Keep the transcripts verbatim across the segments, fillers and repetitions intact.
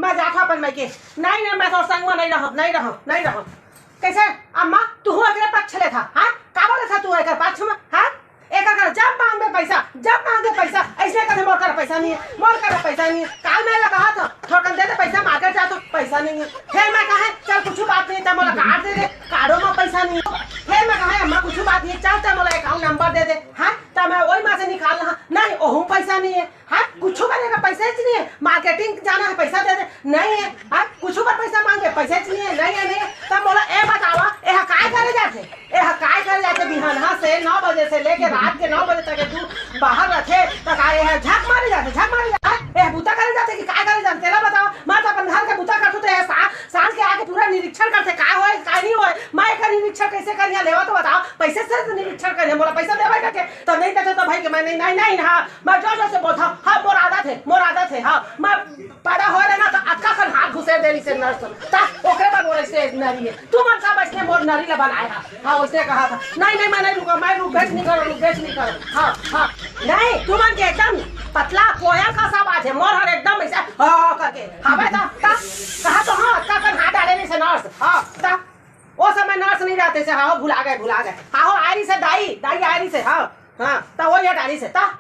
मैं जाथव अपन मायके। नहीं, नहीं, मैं तोर संग में नहीं रहव, नहीं रहव, नहीं रहव। कैसे? अम्मा, तुहू एकरे पक्ष लेथा, हाँ? का बोलथा तू एकर पक्ष में, हाँ? एकर कर जब मांगबे पैसा, जब मांगबे पैसा, अइसने कथे, "मोर कर पैसा नहीं है, मोर कर पैसा नहीं है।" काल मैं एला कहा था, "थोड़कन दे दे पैसा, मार्केट जा तो पैसा नहीं है।" फिर मैं कहा, "चल, कुछ बात नहीं, त मोला कार्ड दे दे, कार्डो में पैसा नहीं है।" फिर मैं कहा, "अम्मा, कुछ बात नहीं, चल, चल, मोला अकाउंट नंबर दे दे।" हाँ, त मैं वही में से निकाल रहा, नहीं, ओहू पैसा नहीं है। हाँ, कुछ करे का पैसा ही नहीं है, मार्केटिंग जाना है, पैसा दे दे, नहीं है। हाँ, कुछ पर पैसा मांगे, पैसा ही नहीं है, नहीं है, नहीं है। तब बोला, "ए बतावा, ए हा काय करे जाथे? ए हा काय करे जाथे? बिहान से नौ बजे से लेके रात के नौ बजे तक तू बाहर रथे, त का ए हा झक मारे जाथे, झक मारे जाथे? ए हा बुता करे जाथे कि काय करे जाथे? तेला बतावा, मैं तो अपन घर के बुता करथों, त ए हा सा-, सांझ के आके पूरा निरीक्षण करथे, काय होय, काय नहीं होय। मैं एकर निरीक्षण कैसे करिया, लेवा तो बतावा, पैसे से तो निरीक्षण करिया, मोला पैसा देवे करके, त नहीं देथे त भाई के मैं नहीं, नहीं, नहीं, हाँ।" मैं जोर जोर से बोलता हूँ, हाँ, मोर आदत है, मोर आदत है, हाँ, मैं पैदा होय रहे ना, तो अतका कन हाथ घुसेर दे रहिसे नर्स, ता ओकरे बर मोर ऐसे नरी है। तुमन सब ऐसने मोर नरी ला बनाए हा। हाँ, उसने कहा था, "नहीं, नहीं, मैं नहीं रुका, मैं रुक, बेच नहीं करो, रुक, बेच नहीं करो।" हाँ, हाँ, नहीं, तुमन के एकदम पतला कोयल का सा बात है, मोर हर एकदम ऐसे, हाँ, हाँ, करके, हाँ, भाई, ता, ता, कहा तो हाँ, अतका कन हाथ डाले रहिसे नर्स, हाँ, ता, वो समय नर्स नहीं रहते से, हाँ, भुला गए, भुला गए, हाँ, हो, आ रहिसे दाई, दाई आ रहिसे, हाँ, हाँ, ता वो ये डाली से, ता,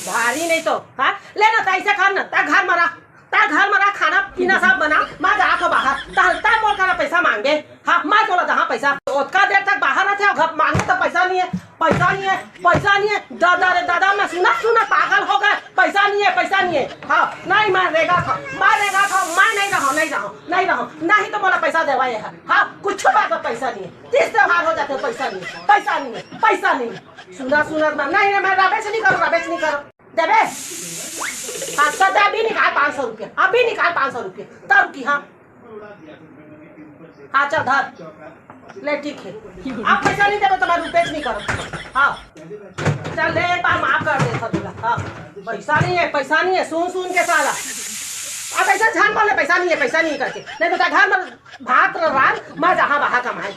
भारी नहीं तो, हाँ? ले ना, त ऐसे कर ना, त घर में रह, त घर में रह, खाना पीना सब बना, मैं जाथों बाहर, त, त मोर करा पैसा मांगे, हाँ, मैं तोला जहाँ पैसा, ओतका देर तक बाहर रहते हो, घर मांगे तो पैसा नहीं है, पैसा नहीं है, पैसा नहीं है, दादा रे दादा, मैं सुना, सुना पागल हो गए, पैसा नहीं है, पैसा नहीं है, हाँ, नहीं, मैं रेंगथों, मैं रेंगथों, मैं नहीं रहूँ, नहीं रहूँ, नहीं रहूँ, नहीं तो मोला पैसा देवा ये है, हाँ, कुछ बात का पैसा नहीं है, तीज त्योहार हो जाते, पैसा नहीं है, पैसा नहीं है, पैसा नहीं है। सुना, सुना, सुना। नहीं, नहीं, मैं रबेच नहीं करो, रबेच नहीं करो। देबे? हाँ, तो दे, अभी निकाल पाँच सौ रुपया, अभी निकाल पाँच सौ रुपया। तब की, हाँ। हाँ, चल, धर। ले, ठीक है। अब पैसा नहीं देबे तो मैं रुपेच नहीं करो। हाँ। चल, ले, एक बार माफ कर दे, सर, बोला। हाँ। पैसा नहीं है, पैसा नहीं है, सुन, सुन के साला। अब ऐसा झान बोले, "पैसा नहीं है, पैसा नहीं है," करके। नहीं तो घर में भात रांध, मैं जहाँ वहाँ कमाए।